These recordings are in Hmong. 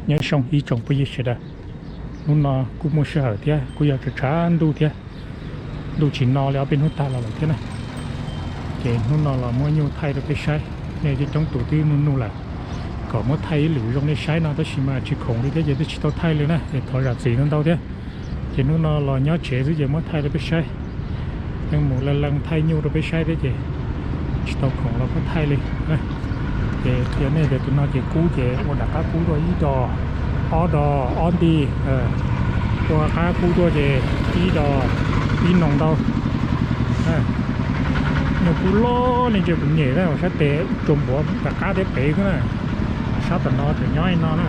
Nyob zoo ib tsoom phooj ywg sawv daws, hnub no kuj muaj sij hawm thiab kuj yog tshav tshav ntuj thiab, ntuj tsis no li ob peb hnub tag los lawm thiab na. Ces hnub no los muab nyuj thaij rau peb saib, nej coob coob tus twb nug nug lawm kom muab thaij ib lwm zoo nej saib no tab sis mas tsis khoom li thiab ces twb tsis tau thaij li na, es thov zam txim ntau ntau thiab. Ces hnub no los nyob tsev xwb ces muab thaij rau peb saib. Yeej mus leej leej thaij nyuj rau peb saib thiab ces tsis tau khoom los muab thaij li. Ces qhia nej tias tus no ces kub ces ua nram qab kub tuaj ib dos, ob dos ob nti, ua qab kub tuaj ces ib dos, ib noog ntau. Nyuj kub loj li ntsia kuv nyem na, sab tes tsuas npuav nram qab thiab pem xwb na. Sab tom no tseem nyob li no na.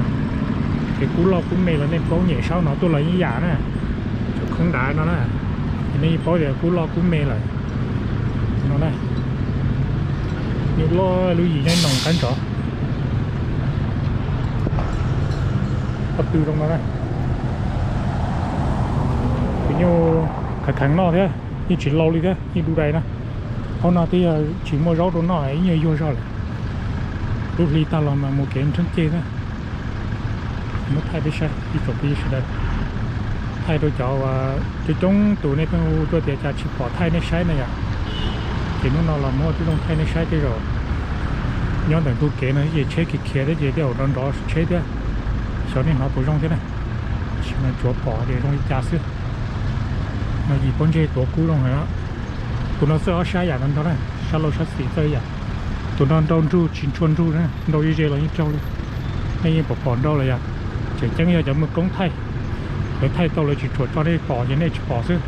Ces kub loj kub me los nej paub, nyem sab no tuaj los ib yam na. Tseem khoob dav no na. Ces nej yeej paub tias kub loj kub me lawm no na. Nyuj loj lub yim nyob noog qab ntsov. Qhov twg zoo no na. Tus nyuj kheev kheev noj thiab yeej tsis lau li thiab, yeej du dais na. Hauv no twb yog tsis muaj zaub rau noj, ib nyuag yuag zog lawm. Lub hli tag los mas mus kev nrheeb ceg na. Muab thaij peb saib ib tsoom phooj ywg sawv daws, thaij rau cov uas coob coob tus nej pheej hu tuaj tias cas tsis pom thaij nej saib na yom. Ces hnub no los muab tib zoo thaij nej saib tej zaum nyob ntawm ntug kev no ces tsheb khiav khiav thiab ces tej zaum nrov nrov tsheb thiab. Xyov nej hnov puas zoo thiab na. Tab sis mas tsuav pom tias zoo li cas xwb. No yim pob ntseg tuav kub zoo heev. Tus no txawj ob sab yam no nrog na, sab laug sab xis txawj ib yam. Tus no nrau nrug tsis ntshua nrug na, nrau ze ze los yeej raug li. Nej yeej pom pom nrau lawm yom. Tseem ceeb yog cov muaj koob thaij, lawv thaij tau lawv tsis tshua tso nej pom ces nej tsis pom xwb.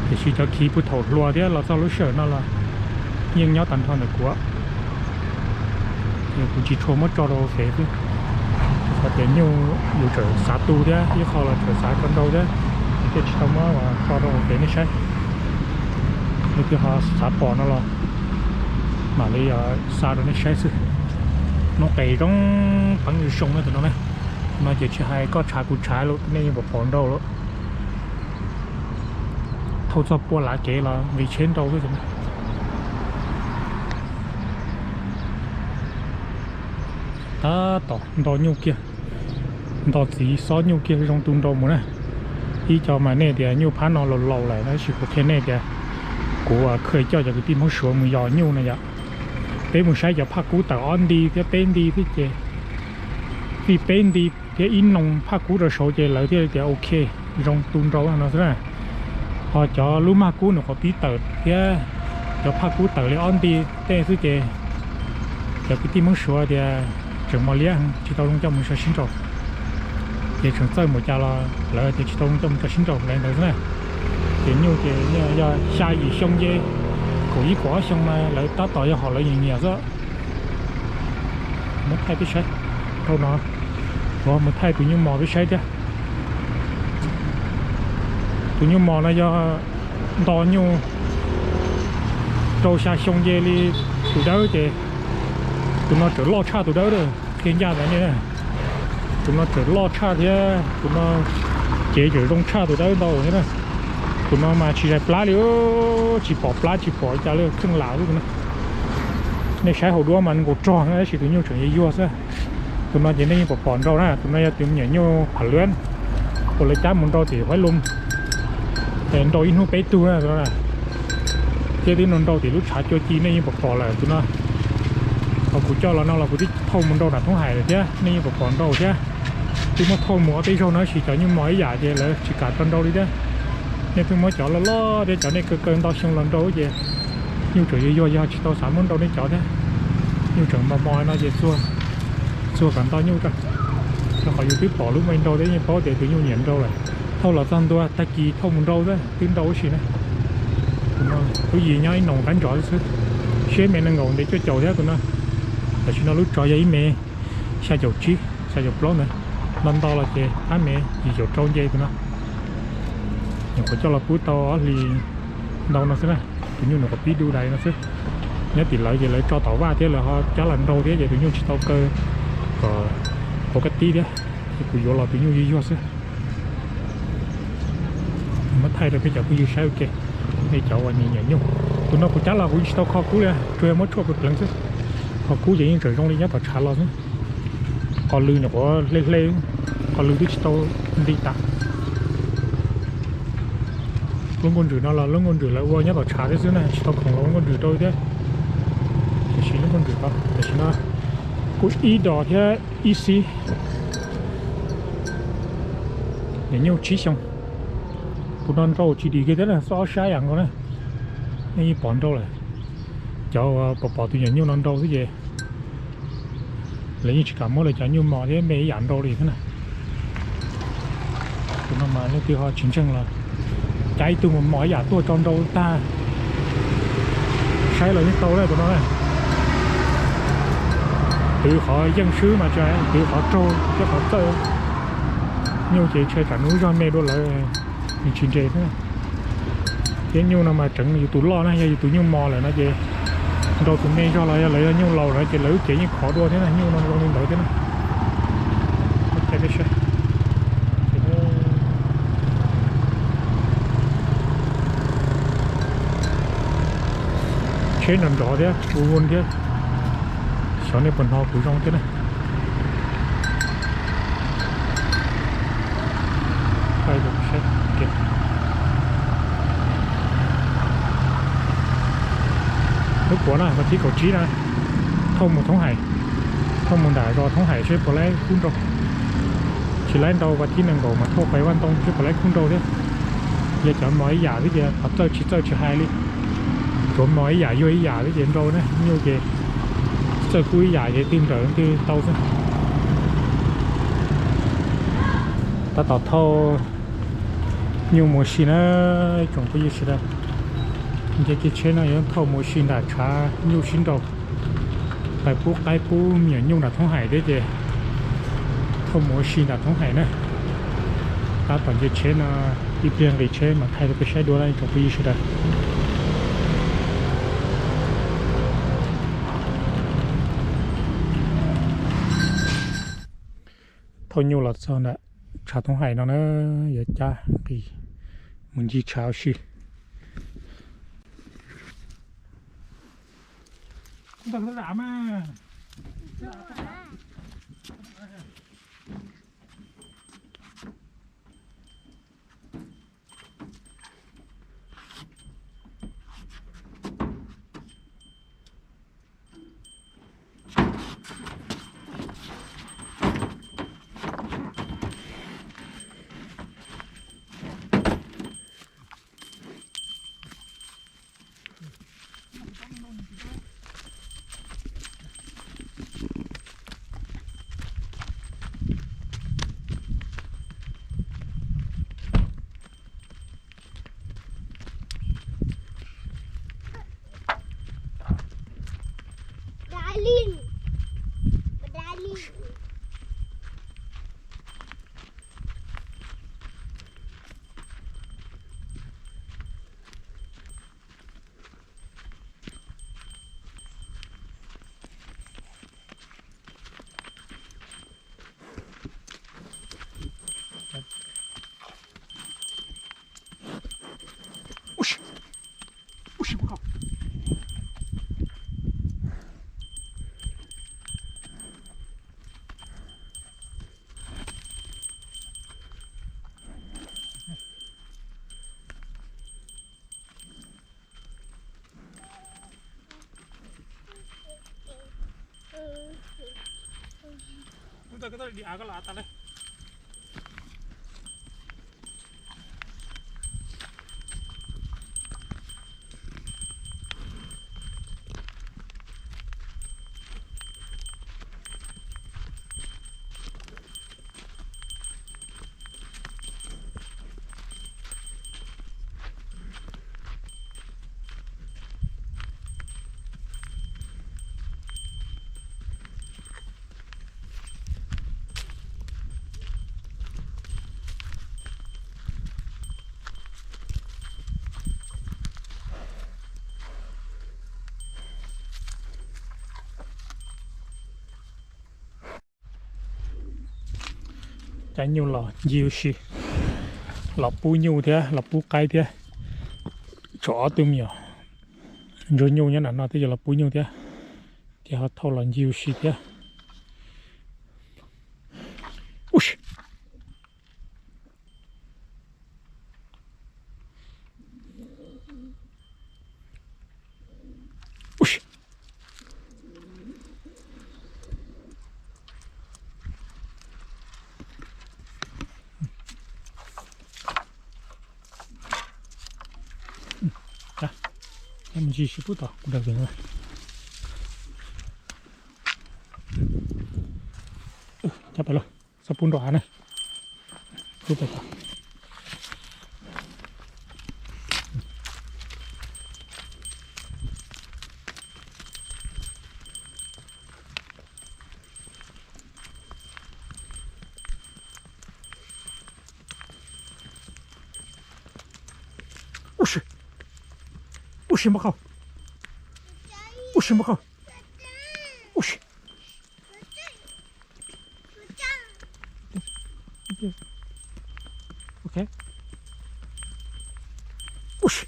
Tiam sis cov khiv puag thaum hluas thiab los txog lub sij hawm no los yeej nyob tag nrho ntawm kuv. Ces kuv tsis tshua muab tso rau hauv fev xwb. Qhov tias nyuj yus tseem xav tu thiab ib qho los tseem xav tso nrau thiab, ces thiaj tsis tau muab tso rau hauv fev nej saib. Leej twg ho xav pom no los mam li xa rau nej saib xwb. Noob qes zoo peev zoo na tus no na. Tus no ces tsis hais koj tshav kuv tshav los nej yeej pom pom nrau lawm. Thauj txog puag lav kev los nqis tsheb nrau xwb. Tab tom nto nyuj kiag, nto txiv xob nyuj kiag zoo tu nrau mus na. Ib co mas nej tias nyuj phab no laus laus lawm tab sis kuv qhia nej tias kuv kha coj cov kwv tij Hmoob Suav mus yos nyuj na yom. Peb mus saib cov phaj kub tawm ob nti thiab peb nti thiab ces, fij peb nti thiab ib noog phaj kub rau saud ces lawv thiaj li tias ok, zoo tu nrau no xwb na. Ho cov lub maj kub nws qhuav pib tawm thiab cov phaj kub tawm li ob nti tej xwb ces cov kwv tij Hmoob Suav tias tseem mos liab, tsis tau zoo coj mus so sib nraus. Ces tseem txawj npaum cas los lawv tias tsis tau zoo coj mus so sib nraus li ntawd xwb na. Ces nyuj ces yog xya yim xyoo nce, kaum ib kaum ob xyoo mas lawv tab tom yog hom lawv nyiam nyiam xwb. Muab thaij peb saib, dhau no, mus thaij tus nyuj mos peb saib thiab. Tus nyuj mos no yog nto nyuj rau xya xyoo nce li tus dawb ces tus no tseem loj tshaj tus dawb lawm, qhia ncaj ntawd ne. Tus no tseem loj tshaj thiab tus no cev tseem zoo tshaj tus dawb ntau thiab na. Tus no mas tsis zais plab li, tsis pom plab tsis pom cas li, kheej lam xwb tus no. Nej saib hauv duab mas nkaus rog na tab sis tus nyuj tseem yuag yuag xwb. Tus no ces nej yeej pom pom nrau na, tus no yog tus me nyuam nyuj phav luab uas lawv cab mus nrau tim Huaib Loo, nrau ib hnub peb tug na tus no. Thiab twb nrau nrau tim lub tshav cua ci nej yeej pom pom lawm tus no. Thaum kuv coj los no los kuv twb thauj mus nrau nram Thoob Hais lawm thiab nej yeej pom pom nrau thiab. Twb muab thauj mus ob peb zaug no tab sis cov nyuj mos ib yam ces lawv tsis kam tso nrau li thiab. Nej pheej muab cov loj loj thiab cov nej kaw kaw ntau xyoo los nrau ces nyuj tseem yuag yuag yog tsis tau xav muab nrau nej cov thiab. Nyuj tseem mos mos no ces txuag kom nto nyuj rau, rau qhov yus twb pom lub me nrau thiab yeej paub tias tus nyuj nyiam nrau lawm. Thauj los txog ntua tag kis thauj mus nrau xwb twb nrau ua si na. Tus no lub yim nyob ib noog qab ntsov xwb, siab me nees nkaum ntev cuaj caum thiab tus no. Tam sim no lub tsov yog ib me xya caum tsib xya caum plaub ntawd, nto nto los ces ab me yim caum rau nce tus no. Nyuam qhuav coj los pub tau ob hlis ntau no xwb na, tus nyuj nws qhuav pib du dais no xwb. Nyob tim lawv ces lawv tso tom vaj thiab lawv ho cab los nrau thiab ces tus nyuj tsis tau kaw kom hauv kab tib thiab, ces kuv yuav los tus nyuj yuag yuag xwb. Muab thaij rau peb cov phooj ywg saib ua ke, nej cov uas nyiam nyiam nyuj. Tus no kuv cab los kuv tsis tau kho kub li, tsuas yog muab tshuaj pleev pleev xwb. Kho kub ces yeej tseem zoo li nyob tom tshav los xwb. Qhov lw nyuam qhuav hle hle, qhov lw twb tsis tau nti tas. Lub nkauj ntswm no los lub nkauj ntswm lawv ua nyob tom tshav thiab xwb na, tsis tau khoom los ua nkauj ntswm rau thiab. Tiam sis lub nkauj ntswm ko tam sim no kuj ib dos thiab ib xib. Nyuam nyuj tsib xyoo. Tus no nrau tsis dim kiag thiab na, xob ob sab yam nkaus na. Nej yeej pom nrau lawm. Cov uas pom pom tus nyuam nyuj no nrau xwb ces lawv yeej tsis kam muab lawv cov nyuj mos thiab me ib yam nrau li thiab na. Tus no mas leej twg ho tsis ntseeg los cav ib tug mos mos ib yam tuaj tso nrau tag. Saib los yeej tau na tus no na. Twv qhov yeej swb mas tsis hais, twv qhov raug thiab qhov txawj. Nyuj ces ntshe tsam nws lub zog me dua lawv, nws tsis nres thiab. Thiab nyuj no mas tseev yus tus loj na, yog yus tus nyuj mos lawm no ces nrau tus me zog los yog lawv yog nyuj laus lawm ces lawv lub cev yeej khov dua thiab na, nyuj no zoo li ntawd thiab na. Tsheb nrov nrov thiab, ua vun thiab. Xyov nej puas hnov kuv zoo thiab na. Lub puav na, vas thib kaum tsib na, thauj mus Thoob Hais, thauj mus nram zos Thoob Hais seb puas laib kub nrau. Tsis laib nrau, vas thib nees nkaum mas thauj pais Vaj Ntoo seb puas laib kub nrau thiab. Yog cov mos ib yam xwb ces qhov txawj tsis txawj tsis hais li. Tsuav mos ib yam yuag ib yam xwb ces nrau na, nyuj ces txawj kub ib yam ces twg nrawm twg tau xwb. Tab tom thauj nyuj mus ua si na, tsoom phooj ywg sawv daws. Nce kiag tsheb no yuav thauj mus ua si nram tshav nyuj sib nrau. Pais pub qaib pub me nyuam nyuj nram Thoob Hais thiab ces thauj mus ua si nram Thoob Hais na. Tab tom nce tsheb no, ib pliag nqis tsheb mas thaij rau peb saib dua na tsoom phooj ywg sawv daws. Thauj nyuj los txog nram tshav Thoob Hais no na, yuav cab nqis mus ncig tshav ua si. Cab nyuj los ncig ua si, los pub nyuj thiab los pub qaib thiab. Tshuav ob tug me nyuam ntsuag nyuj nyob nram no twb yuav los pub nyuj thiab, ces ho thauj los ncig ua si thiab. Ub si. Ub si. Cab, cab me ntsis sib pub tod kuv daws kiag no. Cab pais lauj, txhob pub nrov hav na. Pub pais tod. Ub si, ub si npaj qhau, ub si npaj qhau, ub si. Ok. Ub si.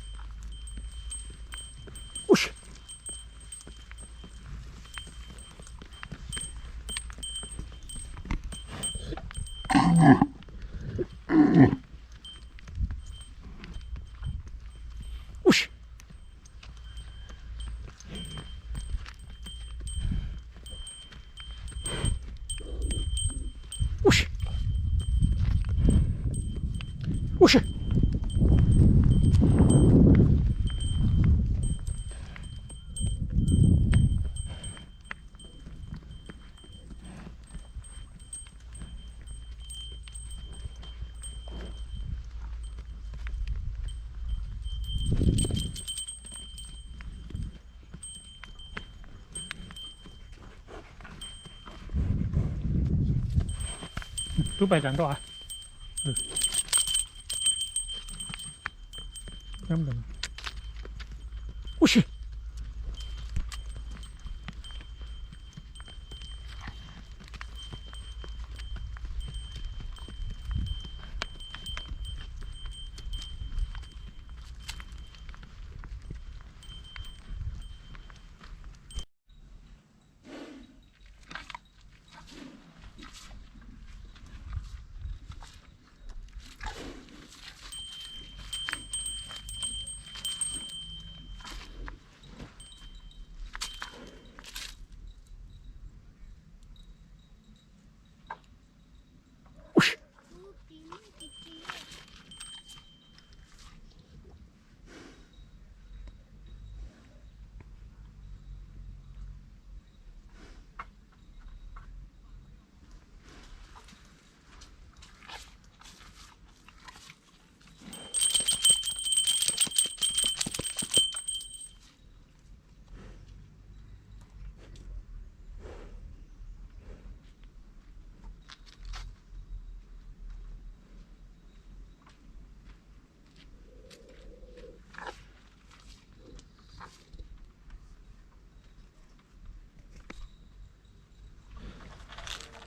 Ub si. Ub si. Ub si. Ub si. Tub pais tsam nroj. Ub si.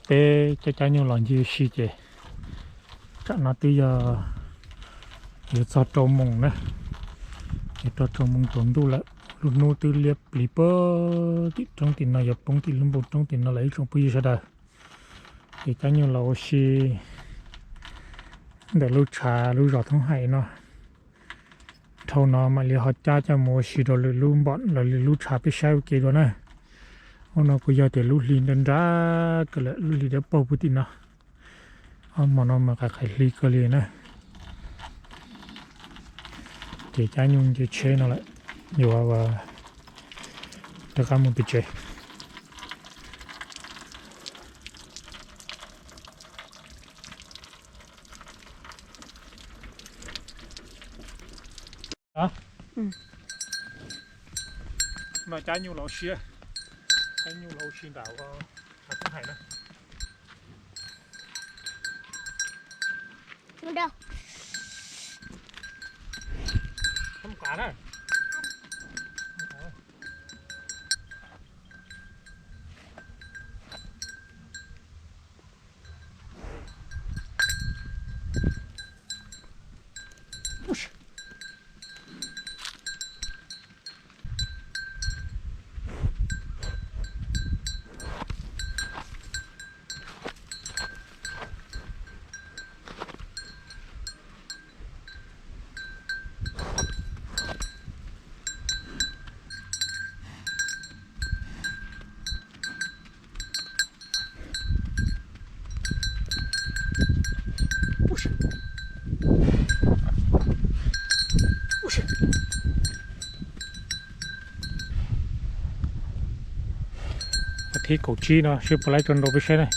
Peb cab cab nyuj los ncig ua si ces tsam no twb yog yuav txog rau moos na, yuav rau rau moos tsaus ntuj lawm. Lub hnub twb liab pliv puag tim roob tim no, yuav poob tim lub npoo roob tim no lawm ib tsoom phooj ywg sawv daws. Ces cab nyuj los ua si ntawm lub tshav lub zos Thoob Haim no. Dhau no mam li ho cab coj mus ua si rau lwm lub npom los lwm lub tshav peb saib ua ke dua na. Ub no kuj yog tias lub hli nra nra kawg lawm, lub hli dawb paug puag tim no. Ob hmo no mas qas qhais hli kawg li na. Ces cab nyuj nce tsheb no lawm, yuav rov qab mus pem tsev. No cab nyuj los ua si, cab nyuj los ua si ntawm Thoob Haim na. Kaum tsib no seb puas laib tso nrau peb saib na.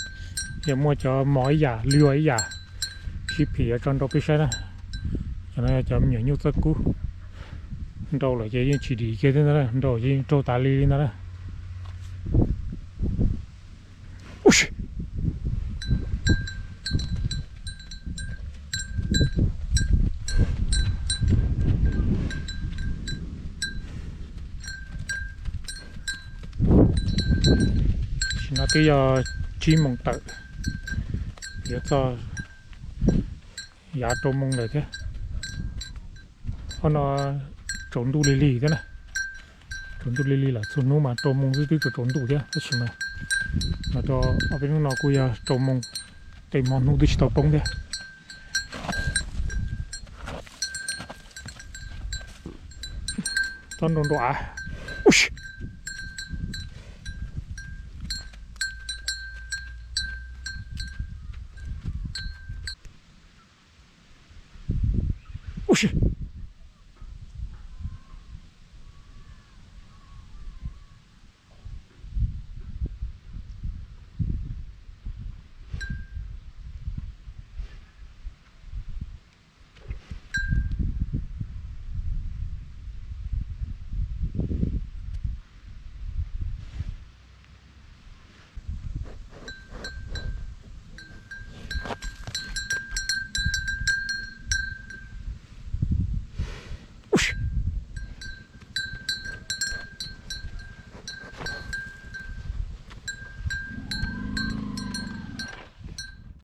Yog muaj cov mos ib yam, luag ib yam, sib phim yuav tso nrau peb saib na. Cov no yog cov me nyuam nyuj txawb kub. Nrau lawm ces yeej tsis dim kiag thiab ntag, nrau ces yeej raug tas li li ntag na. Tam sim no twb yog tsib moos tawm, yuav txog yav rau moos lawm thiab. Ob no tsaus ntuj lig lig thiab na. Tsaus ntuj lig lig lawm, txhua hnub mas rau moos xwb twb tsaus tsaus ntuj thiab, tab sis mas no rau ob peb hnub no kuj yog rau moos, tej hmo hnub twb tsis tau poob thiab. Txhob nrau nrau av. Ub si,